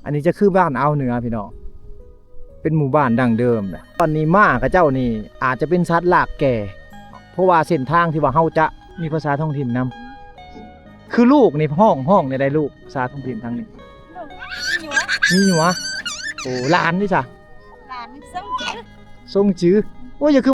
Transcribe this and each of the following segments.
ອັນນີ້ຈະຄືບ້ານອ່າວເໜືອພີ່ນ້ອງ ເປັນໝູ່ບ້ານດັ້ງເດີມນະ. ຕອນນີ້ມ້າເຂົາເຈົ້ານີ້ອາດຈະເປັນສັດລາກແກ່ ເພາະວ່າເສັ້ນທາງທີ່ວ່າເຮົາຈະມີພາສາທ້ອງຖິ່ນນຳ. ຄືລູກນີ້ຮ້ອງ ຮ້ອງແນວໃດລູກ ພາສາທ້ອງຖິ່ນທາງນີ້? ມີຢູ່ຫວາ? ໂອ້ ຫຼານນີ້ຊະ? ຫຼານຊົງຈື່ ຊົງຈື່. ໂອ້ຍ ຢ່າຄື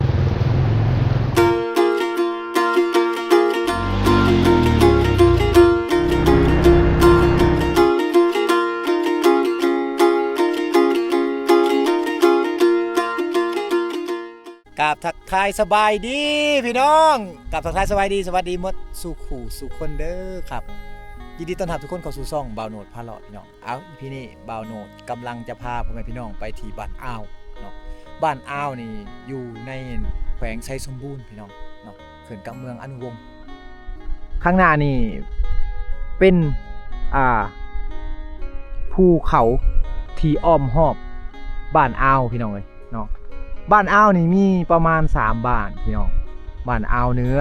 ກາບທັກທາຍສະບາຍດີພີ່ນ້ອງ ກາບທັກທາຍສະບາຍດີ ສະຫວັດດີໝົດສູ່ຄູ່ສູ່ຄົນເດີຄັບ. ຍິນດີຕ້ອນຮັບທຸກຄົນເຂົ້າສູ່ຊ່ອງບ່າວໂນດພາເລາະພີ່ນ້ອງ. ເອົາ ອີພີນີ້ບ່າວໂນດກຳລັງຈະພາພໍ່ແມ່ພີ່ນ້ອງໄປທີ່ບ້ານອ່າວເນາະ. ບ້ານອ່າວນີ້ຢູ່ໃນແຂວງໄຊສົມບູນພີ່ນ້ອງເນາະ ຂຶ້ນກັບເມືອງອະນຸວົງ. ຂ້າງໜ້ານີ້ເປັນ ອ່າ ພູເຂົາທີ່ອ້ອມຮອບບ້ານອ່າວພີ່ນ້ອງເອີຍເນາະ. ບ້ານອ່າວນີ້ມີປະມານສາມບ້ານພີ່ນ້ອງ ບ້ານອ່າວເໜືອ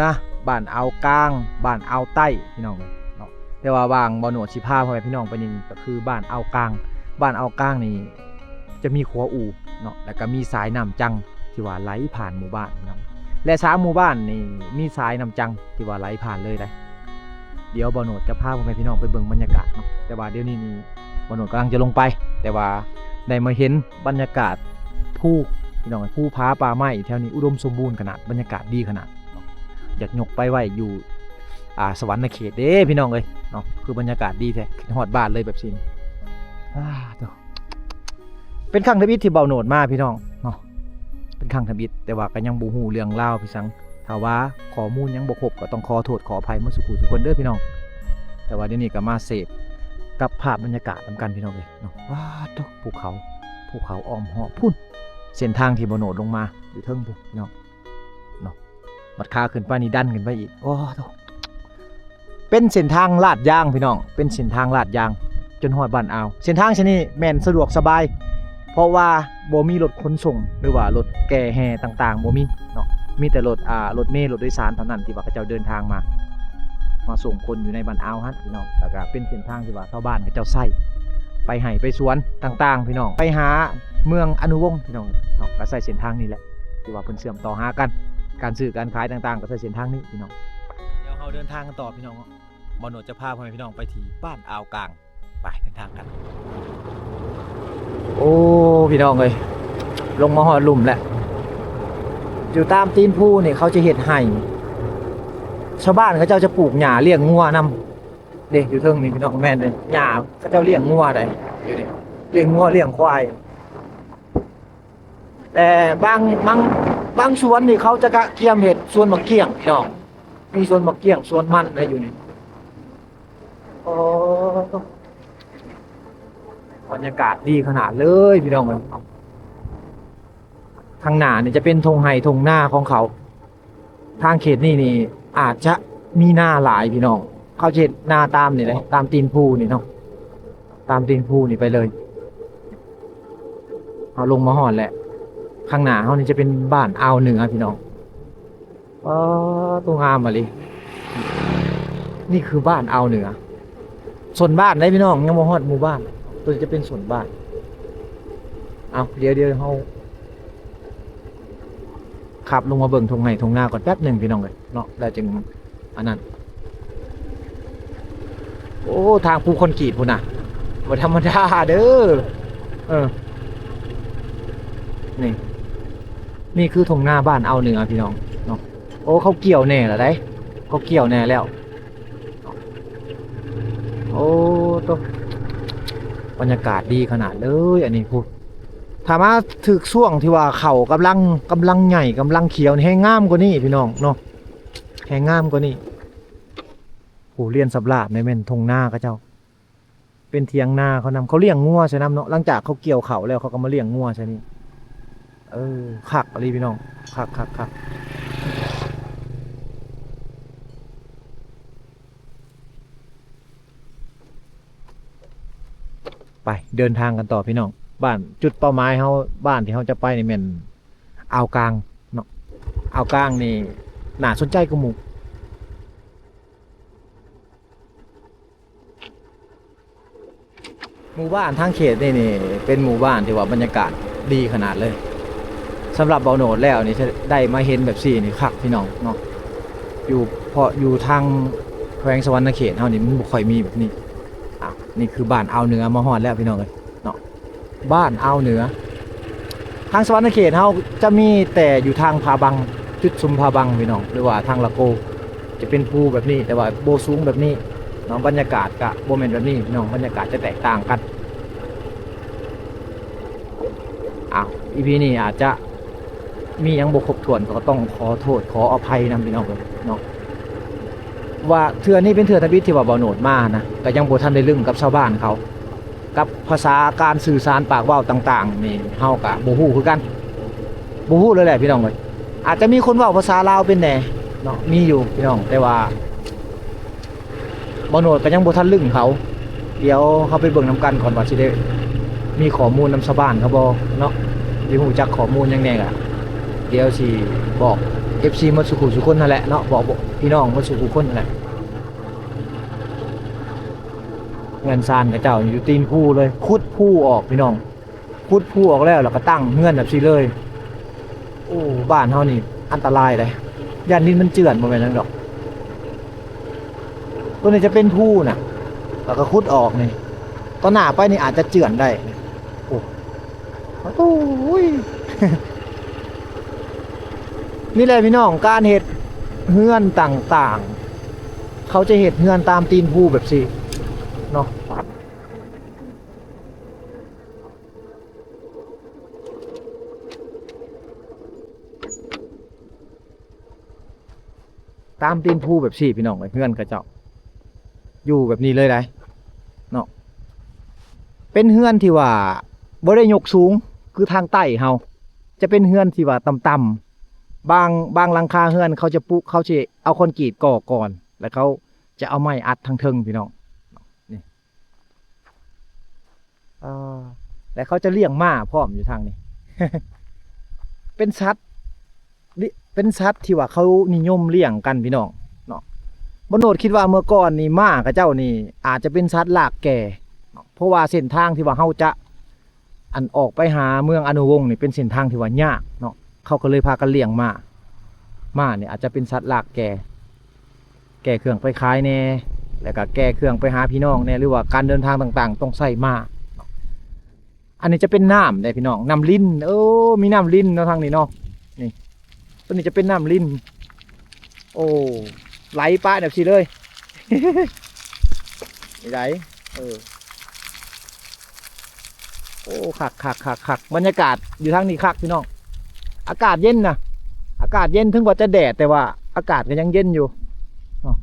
ບ້ານອ່າວກາງ ບ້ານອ່າວໃຕ້ພີ່ນ້ອງເອີຍເນາະ. ແຕ່ວ່າຫວ່າງບ່າວໂນດຊິພາພໍ່ແມ່ພີ່ນ້ອງໄປນີ້ກໍຄືບ້ານອ່າວກາງ. ບ້ານອ່າວກາງນີ້ຈະມີຂົວອູ່ເນາະ ແລ້ວກໍມີສາຍນ້ຳຈັງ ທີ່ວ່າໄຫຼຜ່ານໝູ່ບ້ານພີ່ນ້ອງ ແລະ ສາມໝູ່ບ້ານນີ້ມີສາຍນ້ຳຈັງທີ່ວ່າໄຫຼຜ່ານເລີຍໄດ໋. ດຽວບ່າວໂນດຈະພາພໍ່ແມ່ພີ່ນ້ອງໄປເບິ່ງບັນຍາກາດເນາະ. ແຕ່ວ່າດຽວນີ້ນີ້ບ່າວໂນດກຳລັງຈະລົງໄປ ແຕ່ວ່າໄດ້ມາເຫັນບັນຍາກາດພູພີ່ນ້ອງ ພູຜາປ່າໄມ້ແຖວນີ້ອຸດົມສົມບູນຂະໜາດ ບັນຍາກາດດີຂະໜາດເນາະ. ຢາກຍົກໄປໄວ້ຢູ່ ອ່າ ສະຫວັນນະເຂດເດ້ພີ່ນ້ອງເອີຍເນາະ. ຄືບັນຍາກາດດີແທ້ ຄິດຮອດບ້ານເລີຍແບບຊີ້. ອ່າ ໂທ້ ເປັນຄັ້ງທຳອິດທີ່ບ່າວໂນດມາພີ່ນ້ອງເນາະ ເປັນຄັ້ງທຳອິດ ແຕ່ວ່າກໍຍັງບໍ່ຮູ້ເລື່ອງລາວພິສັງ. ຖ້າວ່າຂໍ້ມູນຍັງບໍ່ຄົບ ກໍຕ້ອງຂໍໂທດຂໍອະໄພໝົດສູ່ຜູ້ສູ່ຄົນເດີພີ່ນ້ອງ. ແຕ່ວ່າດຽວນີ້ກໍມາເສບກັບພາບບັນຍາກາດນຳກັນພີ່ນ້ອງເອີຍເນາະ. ວ້າ ໂທ້ ພູເຂົາ ພູເຂົາອ້ອມຮອບພຸ້ນ ເສັ້ນທາງທີ່ບ່າວໂນດລົງມາຢູ່ເທິງພຸ້ນພີ່ນ້ອງເນາະ. ບັດຂາຂຶ້ນໄປນີ້ດັນຂຶ້ນໄປອີກ ໂອ້ໂທ້. ເປັນເສັ້ນທາງລາດຢາງພີ່ນ້ອງ ເປັນເສັ້ນທາງລາດຢາງຈົນຮອດບ້ານອ່າວ. ເສັ້ນທາງເສັ້ນນີ້ແມ່ນສະດວກສະບາຍ ເພາະວ່າບໍ່ມີລົດຂົນສົ່ງ ຫຼືວ່າລົດແກ່ແຮ່ຕ່າງໆ ບໍ່ມີເນາະ. ມີແຕ່ລົດ ອ່າ ລົດເມ ລົດໂດຍສານເທົ່ານັ້ນ ທີ່ວ່າເຂົາເຈົ້າເດີນທາງມາ ມາສົ່ງຄົນຢູ່ໃນບ້ານອ່າວຫັ້ນພີ່ນ້ອງ. ແລ້ວກໍເປັນເສັ້ນທາງທີ່ວ່າຊາວບ້ານເຂົາເຈົ້າໃຊ້ໄປໄຮ່ໄປສວນຕ່າງໆ ພີ່ນ້ອງ ໄປຫາເມືອງອະນຸວົງພີ່ນ້ອງເນາະ. ກໍໃຊ້ເສັ້ນທາງນີ້ແຫຼະ ທີ່ວ່າເພິ່ນເຊື່ອມຕໍ່ຫາກັນ ການຊື້ການຂາຍຕ່າງໆ ກໍໃຊ້ເສັ້ນທາງນີ້ພີ່ນ້ອງ. ດຽວເຮົາເດີນທາງກັນຕໍ່ພີ່ນ້ອງເນາະ. ບ່າວໂນດຈະພາພໍ່ແມ່ພີ່ນ້ອງໄປທີ່ບ້ານອ່າວກາງ. ໄປເດີນທາງກັນ. ໂອ້ ພີ່ນ້ອງເອີຍ ລົງມາຮອດລຸ່ມແລ້ວ. ຢູ່ຕາມຕີນພູນີ້ເຂົາຈະເຮັດໄຮ່ ຊາວບ້ານເຂົາເຈົ້າຈະປູກຫຍ້າລ້ຽງງົວນຳເດ້. ຢູ່ເທິງນີ້ພີ່ນ້ອງ ແມ່ນເດ້ ຫຍ້າເຂົາເຈົ້າລ້ຽງງົວໄດ໋ ຢູ່ນີ້ ລ້ຽງງົວລ້ຽງຄວາຍ. ແຕ່ບາງ ບາງ ບາງສວນນີ້ເຂົາຈະກະກຽມເຮັດສວນໝາກກ້ຽງພີ່ນ້ອງ ມີສວນໝາກກ້ຽງ ສວນມັນໄດ້ຢູ່ນີ້. ໂອ້ ບັນຍາກາດດີຂະໜາດເລີຍພີ່ນ້ອງເອີຍ. ທາງໜ້ານີ້ຈະເປັນທົ່ງໄຮ່ທົ່ງນາຂອງເຂົາ. ທາງເຂດນີ້ນີ້ອາດຈະມີນາຫຼາຍພີ່ນ້ອງ ເຂົາຈະເຮັດນາຕາມນີ້ແຫຼະ ຕາມຕີນພູນີ້ເນາະ ຕາມຕີນພູນີ້ໄປເລີຍ. ເຮົາລົງມາຮອດແລ້ວ ຂ້າງໜ້າເຮົານີ້ຈະເປັນບ້ານອ່າວເໜືອພີ່ນ້ອງ. ອໍ ໂຕງາມອີ່ຫຼີ ນີ້ຄືບ້ານອ່າວເໜືອ ສົນບ້ານເດ້ພີ່ນ້ອງ ຍັງບໍ່ຮອດໝູ່ບ້ານ ໂຕນີ້ຈະເປັນສົນບ້ານ. ເອົາ ດຽວ ດຽວເຮົາຂັບລົງມາເບິ່ງທົ່ງໄຮ່ທົ່ງນາກ່ອນແປັບໜຶ່ງພີ່ນ້ອງເອີຍເນາະ ແລ້ວຈຶ່ງອັນນັ້ນ. ໂອ້ ທາງປູຄອນກຣີດພຸ້ນນະ ບໍ່ທຳມະດາເດີ. ເອີ ນີ້ ນີ້ຄືທົ່ງນາບ້ານອ່າວເໜືອພີ່ນ້ອງເນາະ. ໂອ້ ເຂົາກ່ຽວແນ່ລະໄດ໋ ເຂົາກ່ຽວແນ່ແລ້ວ. ໂອ້ ໂຕ ບັນຍາກາດດີຂະໜາດເລີຍອັນນີ້ພຸ້ນ. ຖ້າມາຖືກຊ່ວງທີ່ວ່າເຂົ້າກຳລັງ ກຳລັງໃຫຍ່ ກຳລັງຂຽວນີ້ ແຮ່ງງາມກວ່ານີ້ພີ່ນ້ອງເນາະ ແຮ່ງງາມກວ່ານີ້. ໂອ້ ລຽນສຳລາບນີ້ແມ່ນທົ່ງນາເຂົາເຈົ້າ ເປັນຖຽງນາເຂົານຳ ເຂົາລ້ຽງງົວໃສ່ນຳເນາະ. ຫຼັງຈາກເຂົາກ່ຽວເຂົ້າແລ້ວ ເຂົາກໍມາລ້ຽງງົວໃສ່ນີ້. ເອີ ຄັກອີ່ຫຼີພີ່ນ້ອງ ຄັກໆໆ. ໄປເດີນທາງກັນຕໍ່ພີ່ນ້ອງ. ບ້ານ ຈຸດເປົ້າໝາຍເຮົາ ບ້ານທີ່ເຮົາຈະໄປນີ້ແມ່ນອ່າວກາງເນາະ. ອ່າວກາງນີ້ໜ້າສົນໃຈກວ່າໝູ່. ໝູ່ບ້ານທາງເຂດນີ້ນີ້ ເປັນໝູ່ບ້ານທີ່ວ່າບັນຍາກາດດີຂະໜາດເລີຍ. ສຳລັບບ່າວໂນດແລ້ວນີ້ ໄດ້ມາເຫັນແບບຊີ້ນີ້ຄັກພີ່ນ້ອງເນາະ. ຢູ່ ເພາະຢູ່ທາງແຂວງສະຫວັນນະເຂດເຮົານີ້ ມັນບໍ່ຄ່ອຍມີແບບນີ້. ອ່າ ນີ້ຄືບ້ານອ່າວເໜືອ ມາຮອດແລ້ວພີ່ນ້ອງເອີຍເນາະ. ບ້ານອ່າວເໜືອ ທາງສະຫວັນນະເຂດເຮົາຈະມີແຕ່ຢູ່ທາງຜາບັງ ຈຸດຊຸມຜາບັງພີ່ນ້ອງ ຫຼືວ່າທາງລະໂກ ຈະເປັນພູແບບນີ້ ແຕ່ວ່າບໍ່ສູງແບບນີ້ເນາະ. ບັນຍາກາດກະບໍ່ແມ່ນແບບນີ້ພີ່ນ້ອງ ບັນຍາກາດຈະແຕກຕ່າງກັນ. ອ້າວ ອີພີນີ້ອາດຈະມີຫຍັງບໍ່ຄົບຖ້ວນ ກໍຕ້ອງຂໍໂທດຂໍອະໄພນຳພີ່ນ້ອງເອີຍເນາະ ວ່າເທື່ອນີ້ເປັນເທື່ອທຳອິດທີ່ວ່າບ່າວໂນດມານະ ກໍຍັງບໍ່ທັນໄດ້ລຶ້ງກັບຊາວບ້ານເຂົາ. ກັບພາສາການສື່ສານປາກເວົ້າຕ່າງໆນີ້ ເຮົາກະບໍ່ຮູ້ຄືກັນ ບໍ່ຮູ້ເລີຍແຫຼະພີ່ນ້ອງເອີຍ. ອາດຈະມີຄົນເວົ້າພາສາລາວເປັນແດ່ເນາະ ມີຢູ່ພີ່ນ້ອງ ແຕ່ວ່າບ່າວໂນດກໍຍັງບໍ່ທັນລຶ້ງເຂົາ. ດຽວເຮົາໄປເບິ່ງນຳກັນກ່ອນວ່າຊິໄດ້ມີຂໍ້ມູນນຳຊາວບ້ານເຂົາບໍ່ເນາະ ຊິຮູ້ຈັກຂໍ້ມູນຫຍັງແດ່ກະ ດຽວຊິບອກເອັຟຊີໝົດສູ່ຜູ້ສູ່ຄົນຫັ້ນແຫຼະເນາະ ບອກພີ່ນ້ອງໝົດສູ່ຜູ້ຄົນຫັ້ນແຫຼະ. ເຮືອນຊານເຂົາເຈົ້າຢູ່ຕີນພູເລີຍ ຂຸດພູອອກພີ່ນ້ອງ ຂຸດພູອອກແລ້ວ ແລ້ວກໍຕັ້ງເຮືອນແບບຊີ້ເລີຍ. ໂອ້ ບ້ານເຮົານີ້ອັນຕະລາຍເດ້ ຢ້ານດິນມັນເຈື່ອນ ບໍ່ແມ່ນຫຍັງດອກ. ຕົວນີ້ຈະເປັນພູນະ ແລ້ວກໍຂຸດອອກນີ້ ຕໍ່ໜ້າໄປນີ້ອາດຈະເຈື່ອນໄດ້. ໂອ້ ໂອ້ຍ ນີ້ແຫຼະພີ່ນ້ອງ ການເຮັດເຮືອນຕ່າງໆ ເຂົາຈະເຮັດເຮືອນຕາມຕີນພູແບບຊີ້ເນາະ. ຕາມຕີນພູແບບຊີ້ພີ່ນ້ອງເອີຍ ເຮືອນເຂົາເຈົ້າຢູ່ແບບນີ້ເລີຍໄດ໋ເນາະ. ເປັນເຮືອນທີ່ວ່າບໍ່ໄດ້ຍົກສູງຄືທາງໃຕ້ເຮົາ ຈະເປັນເຮືອນທີ່ວ່າຕ່ຳໆ. ບາງ ບາງຫຼັງຄາເຮືອນເຂົາຈະປຸ ເຂົາຊິເອົາຄອນກຣີດກໍ່ກ່ອນ ແລ້ວເຂົາຈະເອົາໄມ້ອັດທາງເທິງພີ່ນ້ອງ ນີ້. ອ່າ ແລະເຂົາຈະລ້ຽງມ້າພ້ອມຢູ່ທາງນີ້ ເປັນສັດ ເປັນສັດທີ່ວ່າເຂົານິຍົມລ້ຽງກັນພີ່ນ້ອງເນາະ. ບ່າວໂນດຄິດວ່າເມື່ອກ່ອນນີ້ມ້າເຂົາເຈົ້ານີ້ອາດຈະເປັນສັດລາກແກ່ເນາະ ເພາະວ່າເສັ້ນທາງທີ່ວ່າເຮົາຈະ ອັນອອກໄປຫາເມືອງອະນຸວົງນີ້ເປັນເສັ້ນທາງທີ່ວ່າຍາກເນາະ ເຂົາກໍເລີຍພາກັນລ້ຽງມ້າ. ມ້ານີ້ອາດຈະເປັນສັດລາກແກ່ ແກ່ເຄື່ອງໄປຂາຍແດ່ ແລ້ວກໍແກ່ເຄື່ອງໄປຫາພີ່ນ້ອງແດ່ ຫຼືວ່າການເດີນທາງຕ່າງໆຕ້ອງໃຊ້ມ້າ. ອັນນີ້ຈະເປັນນ້ຳເດ້ພີ່ນ້ອງ ນ້ຳລິນ ເອີ ມີນ້ຳລິນເນາະທາງນີ້ເນາະ. ນີ້ ຕົວນີ້ຈະເປັນນ້ຳລິນ ໂອ້ ໄຫຼປະແບບຊີ້ເລີຍ ນີ້ໄດ໋ ເອີ. ໂອ້ ຄັກໆໆໆ ບັນຍາກາດຢູ່ທາງນີ້ຄັກພີ່ນ້ອງ ອາກາດເຢັນນະ ອາກາດເຢັນ ເຖິງວ່າຈະແດດ ແຕ່ວ່າອາກາດກໍຍັງເຢັນຢູ່ເນາະ.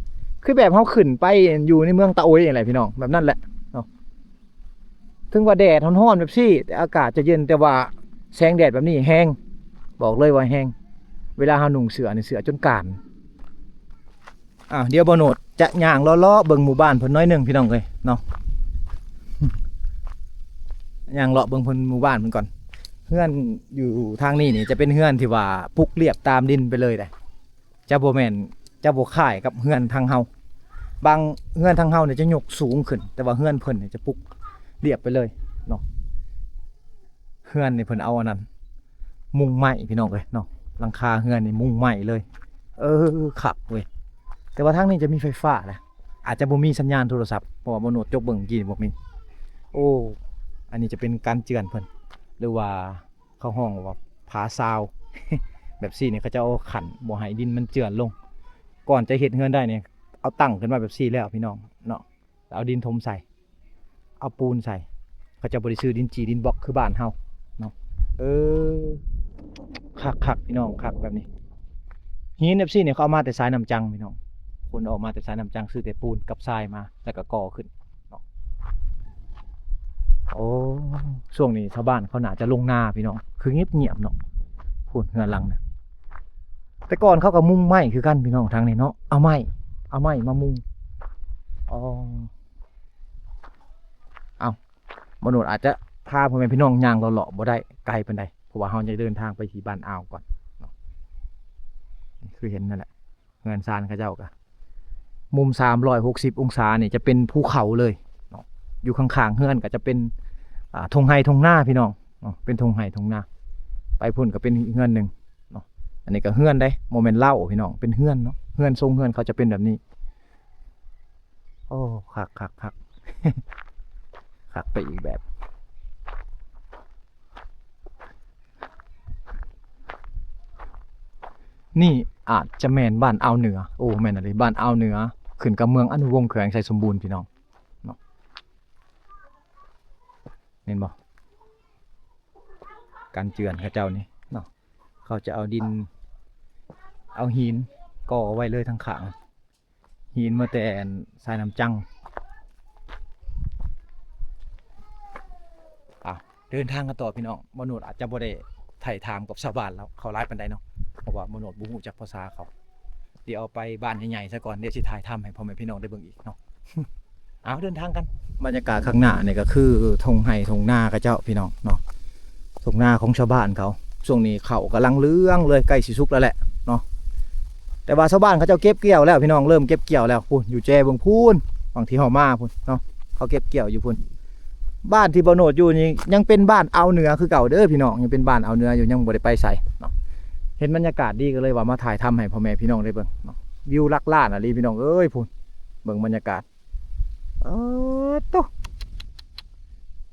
ຄືແບບເຮົາຂຶ້ນໄປຢູ່ໃນເມືອງຕາໂອຍນີ້ແຫຼະພີ່ນ້ອງ ແບບນັ້ນແຫຼະເນາະ. ເຖິງວ່າແດດຮ້ອນໆແບບຊີ້ ແຕ່ອາກາດຈະເຢັນ ແຕ່ວ່າແສງແດດແບບນີ້ແຮງ ບອກເລີຍວ່າແຮງ ເວລາເຮົານຸ່ງເສື້ອນີ້ ເສື້ອຈົນການ. ອ່າ ດຽວບ່າວໂນດຈະຍ່າງເລາະໆເບິ່ງໝູ່ບ້ານເພິ່ນໜ້ອຍໜຶ່ງພີ່ນ້ອງເອີຍເນາະ ຍ່າງເລາະເບິ່ງເພິ່ນ ໝູ່ບ້ານເພິ່ນກ່ອນ. ເຮືອນຢູ່ທາງນີ້ນີ້ຈະເປັນເຮືອນທີ່ວ່າປຸກລຽບຕາມດິນໄປເລີຍເດ້ ຈະບໍ່ແມ່ນ ຈະບໍ່ຄ້າຍກັບເຮືອນທາງເຮົາ. ບາງເຮືອນທາງເຮົານີ້ຈະຍົກສູງຂຶ້ນ ແຕ່ວ່າເຮືອນເພິ່ນນີ້ຈະປຸກລຽບໄປເລີຍເນາະ. ເຮືອນນີ້ເພິ່ນເອົາອັນນັ້ນ ມຸງໄມ້ພີ່ນ້ອງເອີຍເນາະ ຫຼັງຄາເຮືອນນີ້ມຸງໄມ້ເລີຍ. ເອີ ຄັກເວີຍ ແຕ່ວ່າທາງນີ້ຈະມີໄຟຟ້ານະ ອາດຈະບໍ່ມີສັນຍານໂທລະສັບ ເພາະວ່າບ່າວໂນດຈົກເບິ່ງກີ້ບໍ່ມີ. ໂອ້ ອັນນີ້ຈະເປັນການເຈື່ອນເພິ່ນ ຫຼືວ່າເຂົາຮ້ອງວ່າຜາຊາວ ແບບຊີ້ນີ້ ເຂົາເຈົ້າເອົາຂັ້ນບໍ່ໃຫ້ດິນມັນເຈື່ອນລົງ. ກ່ອນຈະເຮັດເຮືອນໄດ້ນີ້ ເອົາຕັ້ງຂຶ້ນມາແບບຊີ້ແລ້ວພີ່ນ້ອງເນາະ ເອົາດິນຖົມໃສ່ ເອົາປູນໃສ່ ເຂົາເຈົ້າບໍ່ໄດ້ຊື້ດິນຈີ່ດິນບລັອກຄືບ້ານເຮົາເນາະ. ເອີ ຄັກໆ ພີ່ນ້ອງ ຄັກແບບນີ້. ຫີນແບບຊີ້ນີ້ ເຂົາເອົາມາແຕ່ສາຍນ້ຳຈັງພີ່ນ້ອງ ຂົນອອກມາແຕ່ສາຍນ້ຳຈັງ ຊື້ແຕ່ປູນກັບຊາຍມາ ແລ້ວກໍກໍ່ຂຶ້ນເນາະ. ໂອ້ ຊ່ວງນີ້ຊາວບ້ານເຂົາໜ້າຈະລົງນາພີ່ນ້ອງ ຄືງຽບໆເນາະ. ພຸ້ນເຮືອນຫຼັງນະ ແຕ່ກ່ອນເຂົາກໍມຸງໄມ້ຄືກັນພີ່ນ້ອງ ທາງນີ້ເນາະ ເອົາໄມ້ ເອົາໄມ້ມາມຸງ. ອໍ ເອົ້າ ມະນຸດອາດຈະພາພໍ່ແມ່ພີ່ນ້ອງຍ່າງເລາະໆ ບໍ່ໄດ້ໄກປານໃດ ເພາະວ່າເຮົາຍັງເດີນທາງໄປທີ່ບ້ານອ່າວກ່ອນເນາະ. ຄືເຫັນນັ້ນແຫຼະ ເຮືອນຊານເຂົາເຈົ້າກະ ມຸມສາມຮ້ອຍຫົກສິບອົງສານີ້ຈະເປັນພູເຂົາເລີຍເນາະ. ຢູ່ຂ້າງໆເຮືອນກໍຈະເປັນ ອ່າ ທົ່ງໄຮ່ທົ່ງນາພີ່ນ້ອງເນາະ ເປັນທົ່ງໄຮ່ທົ່ງນາ. ໄປພຸ້ນກໍເປັນເຮືອນໜຶ່ງເນາະ. ອັນນີ້ກໍເຮືອນເດ້ ບໍ່ແມ່ນເລົ້າພີ່ນ້ອງ ເປັນເຮືອນເນາະ. ເຮືອນ ຊົງເຮືອນເຂົາຈະເປັນແບບນີ້. ໂອ້ ຄັກໆໆ ຄັກໄປອີກແບບ. ນີ້ອາດຈະແມ່ນບ້ານອ່າວເໜືອ. ໂອ້ ແມ່ນອີ່ຫຼີ ບ້ານອ່າວເໜືອ ຂຶ້ນກັບເມືອງອະນຸວົງ ແຂວງໄຊສົມບູນ ພີ່ນ້ອງເນາະ. ເຫັນບໍ່ ການເຈື່ອນເຂົາເຈົ້ານີ້ເນາະ ເຂົາຈະເອົາດິນ ເອົາຫີນກໍ່ໄວ້ເລີຍທາງຂ້າງ. ຫີນມາແຕ່ສາຍນ້ຳຈັງ. ອ່ະ ເດີນທາງກັນຕໍ່ພີ່ນ້ອງ. ບ່າວໂນດອາດຈະບໍ່ໄດ້ໄຖ່ຖາມກັບຊາວບ້ານລາວເຂົາຫຼາຍປານໃດເນາະ ເພາະວ່າບ່າວໂນດບໍ່ຮູ້ຈັກພາສາເຂົາ. ດຽວເອົາໄປບ້ານໃຫຍ່ໆຊະກ່ອນ ດຽວຊິຖ່າຍທຳໃຫ້ພໍ່ແມ່ພີ່ນ້ອງໄດ້ເບິ່ງອີກເນາະ. ເອົາ ເດີນທາງກັນ. ບັນຍາກາດຂ້າງໜ້ານີ້ກໍຄືທົ່ງໄຮ່ທົ່ງນາເຂົາເຈົ້າ ພີ່ນ້ອງເນາະ. ທົ່ງນາຂອງຊາວບ້ານເຂົາ ຊ່ວງນີ້ເຂົ້າກຳລັງເຫຼືອງເລີຍ ໃກ້ຊິສຸກແລ້ວແຫຼະເນາະ. ແຕ່ວ່າຊາວບ້ານເຂົາເຈົ້າເກັບກ່ຽວແລ້ວພີ່ນ້ອງ ເລີ່ມເກັບກ່ຽວແລ້ວ. ພຸ້ນ ຢູ່ແຈເບິ່ງພຸ້ນ ບາງທີ່ເຮົາມາພຸ້ນເນາະ ເຂົາເກັບກ່ຽວຢູ່ພຸ້ນ. ບ້ານທີ່ບ່າວໂນດຢູ່ນີ້ຍັງເປັນບ້ານອ່າວເໜືອຄືເກົ່າເດີພີ່ນ້ອງ ຍັງເປັນບ້ານອ່າວເໜືອຢູ່ ຍັງບໍ່ໄດ້ໄປໃສເນາະ. ເຫັນບັນຍາກາດດີກໍເລີຍວ່າມາຖ່າຍທຳໃຫ້ພໍ່ແມ່ພີ່ນ້ອງໄດ້ເບິ່ງເນາະ. ວິວຫຼັກລ້ານອີ່ຫຼີພີ່ນ້ອງເອີຍ ພຸ້ນ ເບິ່ງບັນຍາກາດ. ເອີ ໂຕ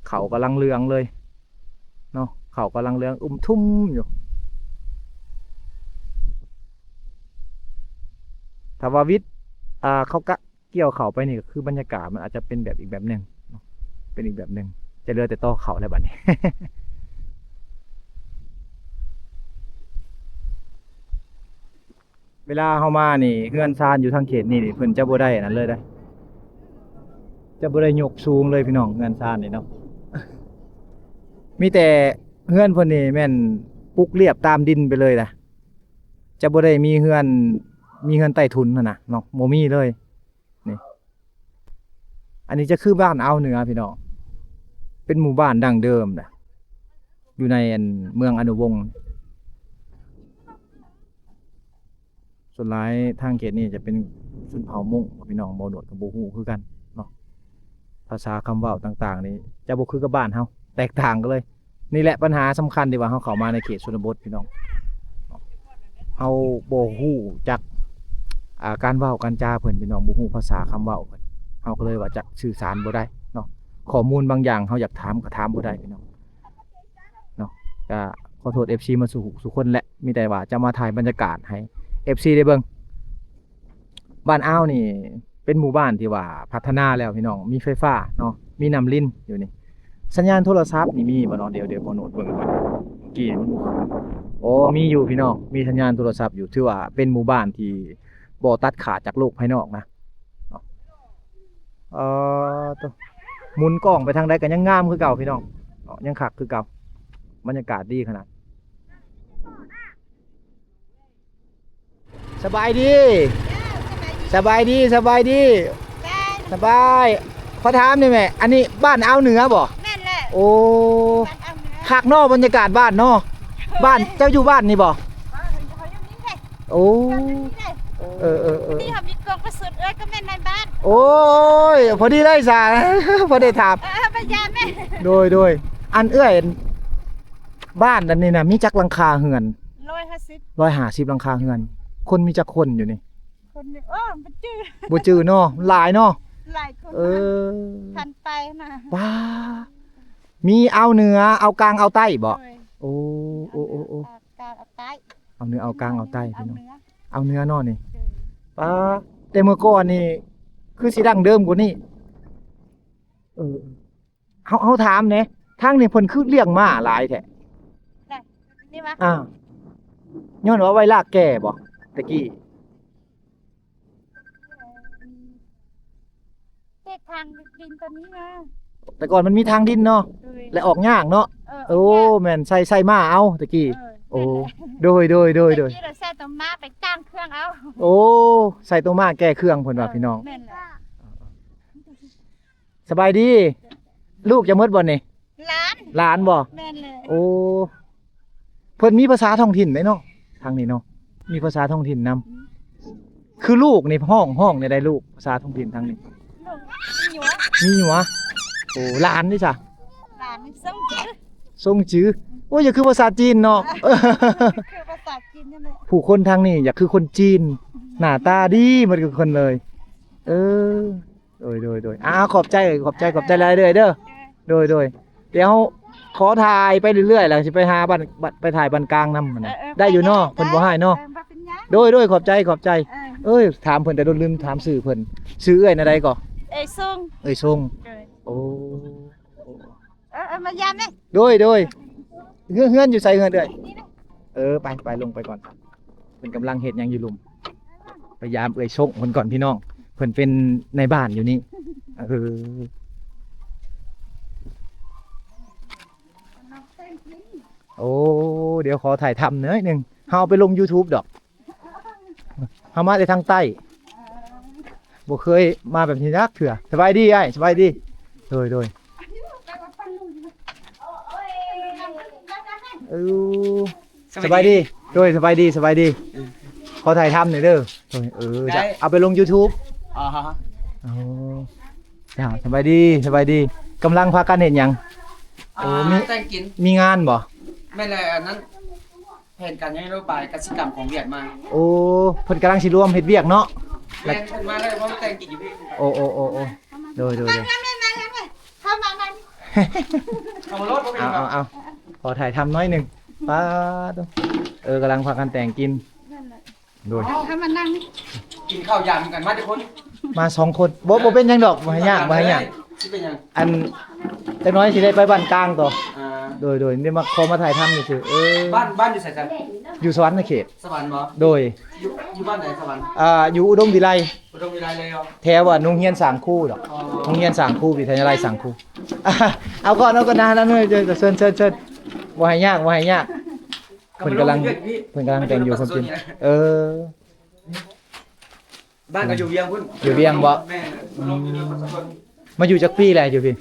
ເຂົ້າກຳລັງເຫຼືອງເລີຍເນາະ ເຂົ້າກຳລັງເຫຼືອງອຸ້ມທຸ່ມຢູ່. ຖ້າວ່າວິດ ອ່າ ເຂົາກະກ່ຽວເຂົ້າໄປນີ້ ກໍຄືບັນຍາກາດມັນອາດຈະເປັນແບບອີກແບບໜຶ່ງເນາະ ເປັນອີກແບບໜຶ່ງ. ຈະເຫຼືອແຕ່ຕໍ່ເຂົ້າແລ້ວບັດນີ້. ເວລາເຮົາມານີ້ ເຮືອນຊານຢູ່ທາງເຂດນີ້ນີ້ ເພິ່ນຈະບໍ່ໄດ້ອັນນັ້ນເລີຍເດ້ ຈະບໍ່ໄດ້ຍົກສູງເລີຍພີ່ນ້ອງ ເຮືອນຊານນີ້ເນາະ. ມີແຕ່ເຮືອນເພິ່ນນີ້ແມ່ນປຸກລຽບຕາມດິນໄປເລີຍນະ ຈະບໍ່ໄດ້ມີເຮືອນ ມີເຮືອນໃຕ້ຖົນຫັ້ນນະເນາະ ບໍ່ມີເລີຍ. ນີ້ ອັນນີ້ຈະຄືບ້ານອ່າວເໜືອພີ່ນ້ອງ ເປັນໝູ່ບ້ານດັ້ງເດີມນະ ຢູ່ໃນອັນເມືອງອະນຸວົງ. ສ່ວນຫຼາຍທາງເຂດນີ້ຈະເປັນຊົນເຜົ່າມົ້ງພີ່ນ້ອງ ບ່າວໂນດກໍບໍ່ຮູ້ຄືກັນເນາະ. ພາສາຄຳເວົ້າຕ່າງໆນີ້ຈະບໍ່ຄືກັບບ້ານເຮົາ ແຕກຕ່າງກັນເລີຍ. ນີ້ແຫຼະບັນຫາສຳຄັນທີ່ວ່າເຮົາເຂົ້າມາໃນເຂດຊົນນະບົດພີ່ນ້ອງ ເຮົາບໍ່ຮູ້ຈັກ ອ່າ ການເວົ້າການຈາເພິ່ນພີ່ນ້ອງ ບໍ່ຮູ້ພາສາຄຳເວົ້າເພິ່ນ ເຮົາກໍເລີຍວ່າຈັກສື່ສານບໍ່ໄດ້ເນາະ. ຂໍ້ມູນບາງຢ່າງເຮົາຢາກຖາມກໍຖາມບໍ່ໄດ້ພີ່ນ້ອງເນາະ. ກໍຂໍໂທດເອັຟຊີມາສູ່ ສູ່ຄົນແຫຼະ ມີແຕ່ວ່າຈະມາຖ່າຍບັນຍາກາດໃຫ້ເອັຟຊີໄດ້ເບິ່ງ. ບ້ານອ່າວນີ້ເປັນໝູ່ບ້ານທີ່ວ່າພັດທະນາແລ້ວພີ່ນ້ອງ ມີໄຟຟ້າເນາະ ມີນ້ຳລິນຢູ່ນີ້. ສັນຍານໂທລະສັບນີ້ມີບໍ່ເນາະ? ດຽວ ດຽວ ບໍ່ໂນດເບິ່ງກ່ອນ ເມື່ອກີ້ມັນ ໂອ້ ມີຢູ່ພີ່ນ້ອງ ມີສັນຍານໂທລະສັບຢູ່. ຖືວ່າເປັນໝູ່ບ້ານທີ່ບໍ່ຕັດຂາດຈາກໂລກພາຍນອກນະ. ເອີ ໂຕ ໝູນກ້ອງໄປທາງໃດກໍຍັງງາມຄືເກົ່າພີ່ນ້ອງເນາະ ຍັງຄັກຄືເກົ່າ ບັນຍາກາດດີຂະໜາດ. ສະບາຍດີ ສະບາຍດີ ສະບາຍດີ ສະບາຍ. ຂໍຖາມໜ່ອຍແມ່ ອັນນີ້ບ້ານອ່າວເໜືອບໍ່? ແມ່ນແຫຼະ ໂອ້ ຄັກເນາະ ບັນຍາກາດບ້ານເນາະ. ບ້ານເຈົ້າຢູ່ບ້ານນີ້ບໍ່? ໂອ້ ເອີໆໆ ນີ້ເຮົາມີກອງປະສຸດ ເອື້ອຍກໍແມ່ນນາຍບ້ານ. ໂອ້ຍ ພໍດີເລີຍສາ ພໍໄດ້ຖາມ ເອີ ໄປຢາມແມ່. ໂດຍໆ ອັນເອື້ອຍ ບ້ານອັນນີ້ນະ ມີຈັກຫຼັງຄາເຮືອນ? ຮ້ອຍຫ້າສິບ ຮ້ອຍຫ້າສິບຫຼັງຄາເຮືອນ. ຄົນມີຈັກຄົນຢູ່ນີ້? ຄົນນີ້ ໂອ້ ບໍ່ຈື່ ບໍ່ຈື່ເນາະ ຫຼາຍເນາະ ຫຼາຍຄົນ. ເອີ ພັນປາຍນະ. ວ້າ ມີອ່າວເໜືອ ອ່າວກາງ ອ່າວໃຕ້ບໍ່? ໂດຍ ໂອ້ ອ່າວເໜືອ ອ່າວກາງ ອ່າວໃຕ້ ອ່າວເໜືອ ອ່າວກາງ ອ່າວໃຕ້ ອ່າວເໜືອ ພີ່ນ້ອງ ອ່າວເໜືອເນາະນີ້. ໂດຍ ປ້າ ແຕ່ເມື່ອກ່ອນນີ້ຄືຊິດັ້ງເດີມກວ່ານີ້. ເອີ ເຮົາ ເຮົາຖາມແດ່ ທາງນີ້ເພິ່ນຄືລ້ຽງມ້າຫຼາຍແທ້? ນີ້ຫວາ? ອ່າ ຍ້ອນວ່າໄວ້ລາກແກ້ບໍ່ ແຕ່ກີ້? ເຂດທາງດິນຕົວນີ້ນະ ແຕ່ກ່ອນມັນມີທາງດິນເນາະ. ໂດຍ ແລະອອກຍາກເນາະ. ເອີ ໂອ້ ອອກຍາກ ແມ່ນ ໃສ່ ໃສ່ມ້າເອົາແຕ່ກີ້. ເອີ ໂອ້ ແມ່ນແຫຼະ ໂດຍໆໆໆ ແຕ່ກີ້ລະໃສ່ຕົວມ້າໄປກ້າງເຄື່ອງເອົາ. ໂອ້ ໃສ່ຕົວມ້າແກ້ເຄື່ອງເພິ່ນວ່າ ເອີ ພີ່ນ້ອງ. ແມ່ນແຫຼະ. ສະບາຍດີ ລູກຈະໝົດບໍ່ນີ້? ຫຼານ ຫຼານບໍ່? ແມ່ນເລີຍ. ໂອ້ ເພິ່ນມີພາສາທ້ອງຖິ່ນເດ້ເນາະ ທາງນີ້ເນາະ. ມີພາສາທ້ອງຖິ່ນນຳ. ຄືລູກນີ້ຮ້ອງ ຮ້ອງແນວໃດລູກ ພາສາທ້ອງຖິ່ນທາງນີ້? ມີຢູ່ຫວາ? ມີຢູ່ຫວາ? ໂອ້ ຫຼານນີ້ຊະ? ຫຼານນີ້ຊົງຈື່ ຊົງຈື່. ໂອ້ຍ ຢ່າຄືພາສາຈີນເນາະ. ຄືພາສາຈີນນັ້ນແຫຼະ. ຜູ້ຄົນທາງນີ້ຢາກຄືຄົນຈີນ ໜ້າຕາດີໝົດທຸກຄົນເລີຍ. ເອີ ໂດຍ ໂດຍ ໂດຍ. ອ້າວ ຂອບໃຈ ຂອບໃຈ ຂອບໃຈຫຼາຍເດີ້ ເດີ້. ໂດຍ ໂດຍ. ດຽວຂໍຖ່າຍໄປເລື້ອຍໆ ແລ້ວຊິໄປຫາບ້ານ ບ້ານ ໄປຖ່າຍບ້ານກາງນຳຫັ້ນນະ. ເອີ ເອີ ໄດ້ຢູ່ເນາະ ໄປ ເພິ່ນບໍ່ຮ້າຍເນາະ. ເອີ ບໍ່ເປັນຫຍັງ. ໂດຍ ໂດຍ ຂອບໃຈ ຂອບໃຈ. ເອີ ເອີ ຖາມເພິ່ນແຕ່ດົນ ລືມຖາມຊື່ເພິ່ນ. ຊື່ເອື້ອຍແນວໃດກໍ? ເອື້ອຍຊົງ. ເອື້ອຍຊົງ. ໂດຍ. ໂອ້ ເອີ ເອີ ມາຢາມແດ່. ໂດຍ ໂດຍ. ເຮືອນ ເຮືອນຢູ່ໃສເຮືອນເອື້ອຍ? ເອີ ໄປ ໄປ ລົງໄປກ່ອນ. ເພິ່ນກຳລັງເຮັດຫຍັງຢູ່ລຸ່ມ? ໄປຢາມເອື້ອຍຊົງເພິ່ນກ່ອນພີ່ນ້ອງ. ເພິ່ນເປັນນາຍບ້ານຢູ່ນີ້. ເອີ ໂອ້ ດຽວຂໍຖ່າຍທຳໜ້ອຍໜຶ່ງ. ເຮົາເອົາໄປລົງຢູທູບດອກ. ເຮົາມາແຕ່ທາງໃຕ້. ບໍ່ເຄີຍມາແບບນີ້ຈັກເທື່ອ. ສະບາຍດີອ້າຍ ສະບາຍດີ. ໂດຍ ໂດຍ. ເອີ ສະບາຍດີ. ສະບາຍດີ. ໂດຍ ສະບາຍດີ ສະບາຍດີ. ເອີ ຂໍຖ່າຍທຳໜ້ອຍເດີ້. ໂດຍ ເອີ ໄດ້ ຈະເອົາໄປລົງຢູທູບ. ອໍ ເຈົ້າ ສະບາຍດີ ສະບາຍດີ. ກຳລັງພາກັນເຮັດຫຍັງ? ໂອ້ ມີ ແຕ່ງກິນ. ມີງານບໍ່? ແມ່ນແຫຼະ ອັນນັ້ນ ແຜນການນະໂຍບາຍກະສິກຳຂອງຫວຽດມາ. ໂອ້ ເພິ່ນກຳລັງຊິລວມເຮັດວຽກເນາະ. ແມ່ນ ເພິ່ນມາແລ້ວ ມາແຕ່ງກິນຢູ່ພີ້. ໂອ້ ໂອ້ ໂອ້ ໂອ້ ໂດຍ ໂດຍ ໂດຍ. ເອົາມາໂລດ ບໍ່ເປັນຫຍັງດອກ. ເອົາ ເອົາ ເອົາ ຂໍຖ່າຍທຳໜ້ອຍໜຶ່ງ. ປາດ ເອີ ກຳລັງພາກັນແຕ່ງກິນ. ໂດຍ ເອົາມານັ່ງ ກິນເຂົ້າຢາມກັນມາຈັກຄົນ? ມາສອງຄົນ. ບໍ່ ບໍ່ເປັນຫຍັງດອກ ບໍ່ໃຫ້ຍາກ ບໍ່ໃຫ້ຍາກ. ຊິເປັນຫຍັງ? ອັນ ຈັກໜ້ອຍຊິໄດ້ໄປບ້ານກາງຕໍ່. ອ່າ ໂດຍ ໂດຍ. ນີ້ມາ ຂໍມາຖ່າຍທຳຊື່ໆ. ເອີ ບ້ານ ບ້ານຢູ່ໃສຊັ້ນ? ຢູ່ສະຫວັນນະເຂດ. ສະຫວັນບໍ? ໂດຍ. ຢູ່ ຢູ່ບ້ານໃດສະຫວັນ? ອ່າ ຢູ່ອຸດົມວິໄລ. ອຸດົມວິໄລເລີຍເນາະ. ແຖວ ອ່າ ໂຮງຮຽນສ້າງຄູດອກ. ອໍ ໂຮງຮຽນສ້າງຄູ ວິທະຍາໄລສ້າງຄູ. ເອົາກ່ອນ ເອົາກ່ອນນະ ນັ້ນເລີຍ. ເຊີນ ເຊີນ ເຊີນ. ບໍ່ໃຫ້ຍາກ ບໍ່ໃຫ້ຍາກ. ເພິ່ນກຳລັງ ເພິ່ນກຳລັງແຕ່ງຢູ່ ເພິ່ນກິນ. ເອີ ບ້ານກໍຢູ່ວຽງພຸ້ນ. ຢູ່ວຽງບໍ? ແມ່ນ. ອືມ ມາຢູ່ຈັກປີແລ້ວຢູ່ພີ້?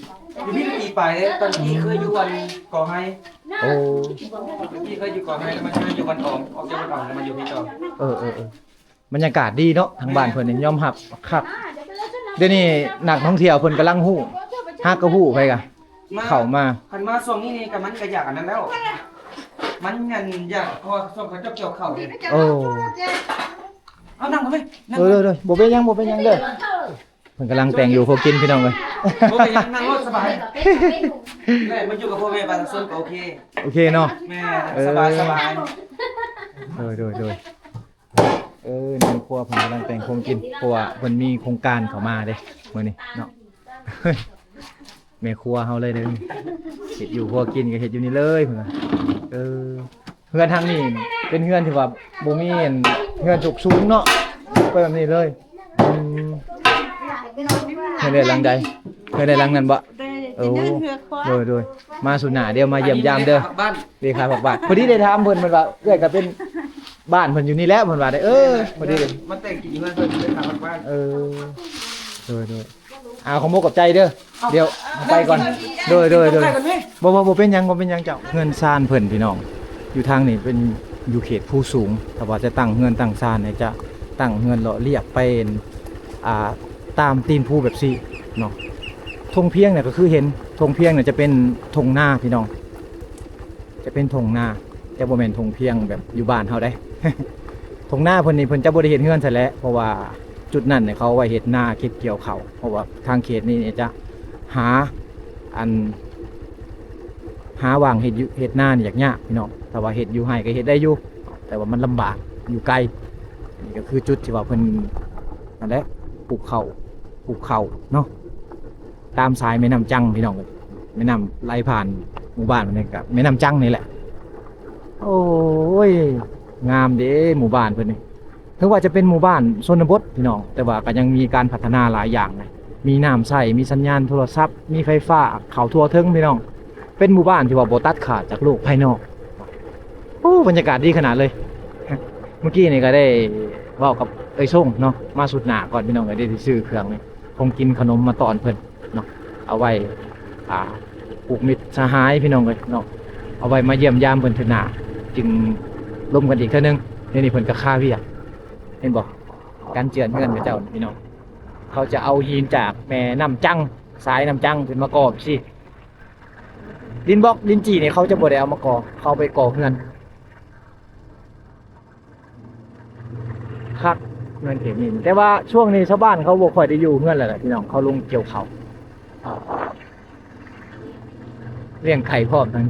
ຢູ່ພີ້ປີປາຍເດ້. ຕອນກີ້ເຄີຍຢູ່ວັນກໍໄຮ. ໂອ້ ກີ້ເຄີຍຢູ່ກໍໄຮ ແລ້ວມາຢູ່ວັນອອງ ອອກຈາກວັນອອງແລ້ວມາຢູ່ພີ້ຕໍ່. ເອີ ເອີ ເອີ. ບັນຍາກາດດີເນາະ ທາງບ້ານເພິ່ນນີ້ຍອມຮັບຄັກ. ດຽວນີ້ນັກທ່ອງທ່ຽວເພິ່ນກຳລັງຮູ້ ຫາກະຮູ້ໃຜກະເຂົ້າມາ. ຄັນມາຊ່ວງນີ້ນີ້ກະມັນກະຢາກອັນນັ້ນແລ້ວ ມັນອັນຢາກ ເພາະວ່າຊ່ວງເຂົາເຈົ້າກ່ຽວເຂົ້າເດ້. ໂອ້ ເອົານັ່ງເຂົ້າໄປ. ເອີ ໂດຍ ໂດຍ. ບໍ່ເປັນຫຍັງ ບໍ່ເປັນຫຍັງເດີ້. ເພິ່ນກຳລັງແຕ່ງຢູ່ຄົວກິນພີ່ນ້ອງເອີຍ. ບໍ່ເປັນຫຍັງ ນັ່ງໂລດສະບາຍ. ແມ່ນ ມາຢູ່ກັບພໍ່ແມ່ປະຊາຊົນກໍໂອເຄ. ໂອເຄເນາະ. ແມ່ນ ເອີ ສະບາຍ ສະບາຍ. ໂດຍ ໂດຍ ໂດຍ. ເອີ ແມ່ຄົວເພິ່ນກຳລັງແຕ່ງຄົວກິນ ເພາະວ່າເພິ່ນມີໂຄງການເຂົ້າມາເດ້ມື້ນີ້ເນາະ. ແມ່ຄົວເຮົາເລີຍເດ້ ເຮັດຢູ່ຄົວກິນກໍເຮັດຢູ່ນີ້ເລີຍເພິ່ນວ່າ. ເອີ ເຮືອນທາງນີ້ເປັນເຮືອນທີ່ວ່າບໍ່ມີອັນ ເຮືອນສູງໆເນາະ ເປັນແບບນີ້ເລີຍ. ອືມ ເຮືອນໃດຫຼັງໃດ? ເຮືອນໃດຫຼັງນັ້ນບໍ? ໂດຍ ໂດຍ ໂດຍ. ມາສຸດໜ້າ ດຽວມາຢ້ຽມຢາມເດີ້ ເລຂາພັກບ້ານ. ພໍດີໄດ້ຖາມເພິ່ນ ເພິ່ນວ່າເອື້ອຍກໍເປັນບ້ານເພິ່ນຢູ່ນີ້ແຫຼະ ເພິ່ນວ່າເດ້. ເອີ ພໍດີມາແຕ່ງກິນຢູ່ເຮືອນເພິ່ນ ເລຂາພັກບ້ານ. ເອີ ໂດຍ ໂດຍ. ອ່າ ຂໍຂອບໃຈເດີ້. ເອົ້າ ດຽວໄປກ່ອນ. ໂດຍ ໂດຍ ໂດຍ. ບໍ່ ບໍ່ ບໍ່ເປັນຫຍັງ ບໍ່ເປັນຫຍັງເຈົ້າ. ເຮືອນຊານເພິ່ນພີ່ນ້ອງ ຢູ່ທາງນີ້ເປັນຢູ່ເຂດພູສູງ. ຖ້າວ່າຈະຕັ້ງເຮືອນຕັ້ງຊານນີ້ ຈະຕັ້ງເຮືອນເລາະລຽບໄປ ອ່າ ຕາມຕີນພູແບບຊີ້ເນາະ. ທົ່ງພຽງນີ້ກໍຄືເຫັນ ທົ່ງພຽງນີ້ຈະເປັນທົ່ງນາພີ່ນ້ອງ. ຈະເປັນທົ່ງນາ ແຕ່ບໍ່ແມ່ນທົ່ງພຽງແບບຢູ່ບ້ານເຮົາໃດ. ທົ່ງນາເພິ່ນນີ້ເພິ່ນຈະບໍ່ໄດ້ເຮັດເຮືອນໃສ່ແຫຼະ ເພາະວ່າຈຸດນັ້ນເຂົາເອົາໄວ້ເຮັດນາເກັບກ່ຽວເຂົ້າ. ເພາະວ່າທາງເຂດນີ້ຈະຫາ ອັນ ຫາຫວ່າງເຮັດຢູ່ເຮັດນານີ້ຍາກໆ ພີ່ນ້ອງ. ຖ້າວ່າເຮັດຢູ່ໄຮ່ກໍເຮັດໄດ້ຢູ່ ແຕ່ວ່າມັນລຳບາກ ຢູ່ໄກ. ນີ້ກໍຄືຈຸດທີ່ວ່າເພິ່ນ ນັ້ນແຫຼະ ປູກເຂົ້າ ປູກເຂົ້າເນາະ ຕາມສາຍແມ່ນ້ຳຈັງ ພີ່ນ້ອງເອີຍ. ແມ່ນ້ຳໄຫຼຜ່ານໝູ່ບ້ານນີ້ກໍແມ່ນ້ຳຈັງນີ້ແຫຼະ. ໂອ້ຍ ງາມເດ້ໝູ່ບ້ານເພິ່ນນີ້. ເຖິງວ່າຈະເປັນໝູ່ບ້ານຊົນນະບົດ ພີ່ນ້ອງ ແຕ່ວ່າກໍຍັງມີການພັດທະນາຫຼາຍຢ່າງນະ. ມີນ້ຳໃຊ້ ມີສັນຍານໂທລະສັບ ມີໄຟຟ້າເຂົ້າທົ່ວເຖິງ ພີ່ນ້ອງ. ເປັນໝູ່ບ້ານທີ່ວ່າບໍ່ຕັດຂາດຈາກໂລກພາຍນອກ. ໂອ້ ບັນຍາກາດດີຂະໜາດເລີຍ. ມື້ກີ້ນີ້ກໍໄດ້ເວົ້າກັບເອື້ອຍຊົງເນາະ ມາສຸດໜ້າກ່ອນ ພີ່ນ້ອງເອີຍ ໄດ້ຊື້ເຄື່ອງນີ້ ຂອງກິນຂະໜົມມາຕ້ອນເພິ່ນເນາະ ເອົາໄວ້ ອ່າ ຜູກມິດສະຫາຍ ພີ່ນ້ອງເອີຍເນາະ ເອົາໄວ້ມາຢ້ຽມຢາມເພິ່ນເທື່ອໜ້າ ຈຶ່ງລົມກັນອີກເທື່ອໜຶ່ງ. ນີ້ ນີ້ເພິ່ນກໍຄາວຽກ ເຫັນບໍ່? ການເຈື່ອນເຮືອນເຂົາເຈົ້ານີ້ພີ່ນ້ອງ ເຂົາຈະເອົາຫີນຈາກແມ່ນ້ຳຈັງ ສາຍນ້ຳຈັງຂຶ້ນມາກໍ່ຊີ້ ດິນບລັອກດິນຈີ່ນີ້ເຂົາຈະບໍ່ໄດ້ເອົາມາກໍ່ ເຂົາເອົາໄປກໍ່ເຮືອນ. ຄັກ ເຮືອນເຂດນີ້ ແຕ່ວ່າຊ່ວງນີ້ຊາວບ້ານເຂົາບໍ່ຄ່ອຍໄດ້ຢູ່ເຮືອນແລ້ວແຫຼະພີ່ນ້ອງ ເຂົາລົງກ່ຽວເຂົ້າ ລ້ຽງໄກ່ພ້ອມນັ້ນ.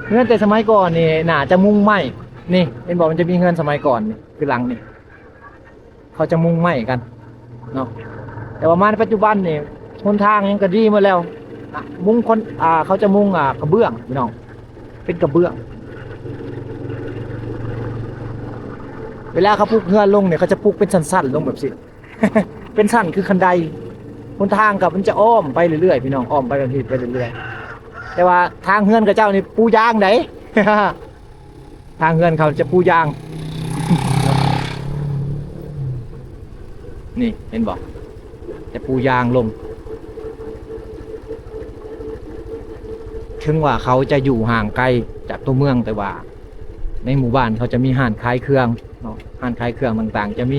ເຮືອນແຕ່ສະໄໝກ່ອນນີ້ໜ້າຈະມຸງໄມ້ ນີ້ເຫັນບໍ່? ມັນຈະມີເຮືອນສະໄໝກ່ອນນີ້ ຄືຫຼັງນີ້ ເຂົາຈະມຸງໄມ້ກັນເນາະ ແຕ່ວ່າມາໃນປັດຈຸບັນນີ້ ຫົນທາງຫຍັງກໍດີໝົດແລ້ວ ມຸງຄົນ ອ່າ ເຂົາຈະມຸງ ອ່າ ກະເບື້ອງພີ່ນ້ອງ ເປັນກະເບື້ອງ. ເວລາເຂົາປຸກເຮືອນລົງນີ້ ເຂົາຈະປຸກເປັນຊັ້ນໆລົງແບບຊີ້ ເປັນຊັ້ນຄືຄັນໄດ. ຫົນທາງກໍມັນຈະອ້ອມໄປເລື້ອຍໆ ພີ່ນ້ອງ ອ້ອມໄປແບບນີ້ໄປເລື້ອຍໆ ແຕ່ວ່າທາງເຮືອນເຂົາເຈົ້ານີ້ປູຢາງໃດ໋ ທາງເຮືອນເຂົາຈະປູຢາງ ນີ້ເຫັນບໍ່? ຈະປູຢາງລົງ. ເຖິງວ່າເຂົາຈະຢູ່ຫ່າງໄກຈາກຕົວເມືອງ ແຕ່ວ່າໃນໝູ່ບ້ານເຂົາຈະມີຮ້ານຂາຍເຄື່ອງເນາະ ຮ້ານຂາຍເຄື່ອງຕ່າງໆ ຈະມີ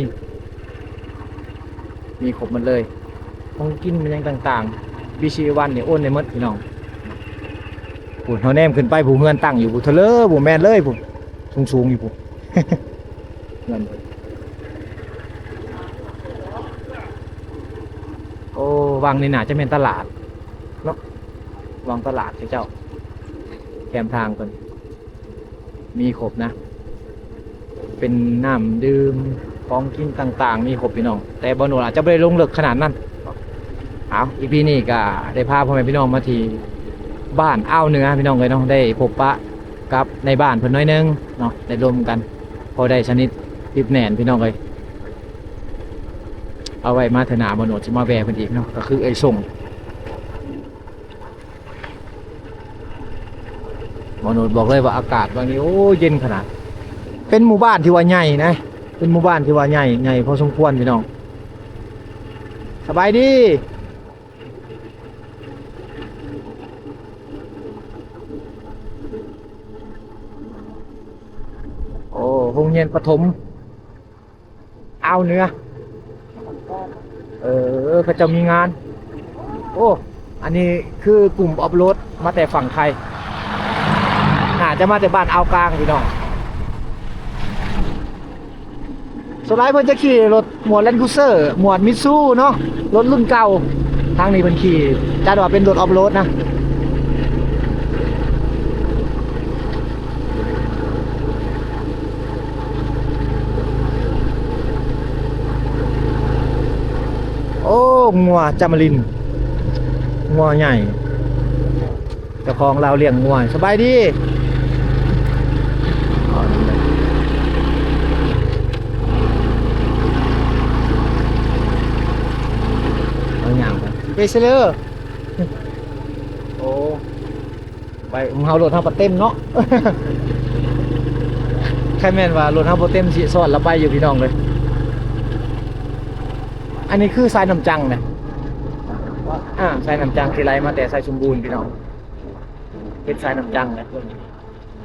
ມີຄົບໝົດເລີຍ ຂອງກິນແມ່ນຫຍັງຕ່າງໆ ບີຊີວັນນີ້ໂອນໄດ້ໝົດພີ່ນ້ອງ. ພຸ້ນ ເຮົາແນມຂຶ້ນໄປ ຜູ້ເຮືອນຕັ້ງຢູ່ພຸ້ນ ເທີເລີ ບໍ່ແມ່ນເລີຍ ຜູ້ສູງໆຢູ່ພຸ້ນ ເຮືອນເພິ່ນ. ໂອ້ ວັງນີ້ໜ້າຈະແມ່ນຕະຫຼາດເນາະ ວັງຕະຫຼາດເຂົາເຈົ້າ ແຄມທາງເພິ່ນ ມີຄົບນະ ເປັນນ້ຳດື່ມ ຂອງກິນຕ່າງໆ ມີຄົບພີ່ນ້ອງ ແຕ່ບ່າວໂນດອາດຈະບໍ່ໄດ້ລົງເລິກຂະໜາດນັ້ນ. ເອົາ ອີພີນີ້ກໍໄດ້ພາພໍ່ແມ່ພີ່ນ້ອງມາທີ່ບ້ານອ່າວເໜືອພີ່ນ້ອງເອີຍເນາະ ໄດ້ພົບປະກັບນາຍບ້ານເພິ່ນໜ້ອຍໜຶ່ງເນາະ ໄດ້ລົມກັນ ພໍໄດ້ສະໜິດຕິດແໜ້ນພີ່ນ້ອງເອີຍ. ເອົາໄວ້ມາເທື່ອໜ້າ ບ່າວໂນດຊິມາແວ່ເພິ່ນອີກເນາະ ກໍຄືເອື້ອຍສົງ. ໝໍໂນດບອກເລີຍວ່າອາກາດວັນນີ້ ໂອ້ ເຢັນຂະໜາດ ເປັນໝູ່ບ້ານທີ່ວ່າໃຫຍ່ນະ ເປັນໝູ່ບ້ານທີ່ວ່າໃຫຍ່ ໃຫຍ່ພໍສົມຄວນພີ່ນ້ອງ. ສະບາຍດີ. ໂອ້ ໂຮງຮຽນປະຖົມ ອ່າວເໜືອ ເອີ ເຂົາເຈົ້າມີງານ. ໂອ້ ອັນນີ້ຄືກຸ່ມອອຟໂຣດມາແຕ່ຝັ່ງໄທ ໜ້າຈະມາແຕ່ບ້ານອ່າວກາງພີ່ນ້ອງ. ສ່ວນຫຼາຍເພິ່ນຈະຂີ່ລົດໝວດແລນຄູເຊີ ໝວດມິດຊູເນາະ ລົດລຸ້ນເກົ່າ. ທາງນີ້ເພິ່ນຂີ່ ຈັດວ່າເປັນລົດອອຟໂຣດນະ. ໂອ້ ງົວຈາມາລິນ ງົວໃຫຍ່ ເຈົ້າຂອງລາວລ້ຽງງົວ. ສະບາຍດີ. ເອົາຫຍັງໄປ ໄປເຊເລີ. ໂອ້ ໄປ ເຮົາ ລົດເຮົາປະເຕັມເນາະ. ຄັນແມ່ນວ່າລົດເຮົາບໍ່ເຕັມຊິຊ້ອນລະໄປຢູ່ພີ່ນ້ອງເອີຍ. ອັນນີ້ຄືສາຍນ້ຳຈັງນະ ອ່າ ສາຍນ້ຳຈັງທີ່ໄຫຼມາແຕ່ໄຊສົມບູນພີ່ນ້ອງ ເປັນສາຍນ້ຳຈັງນະ.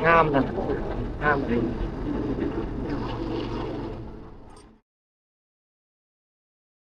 ງາມນະ ງາມເລີຍ.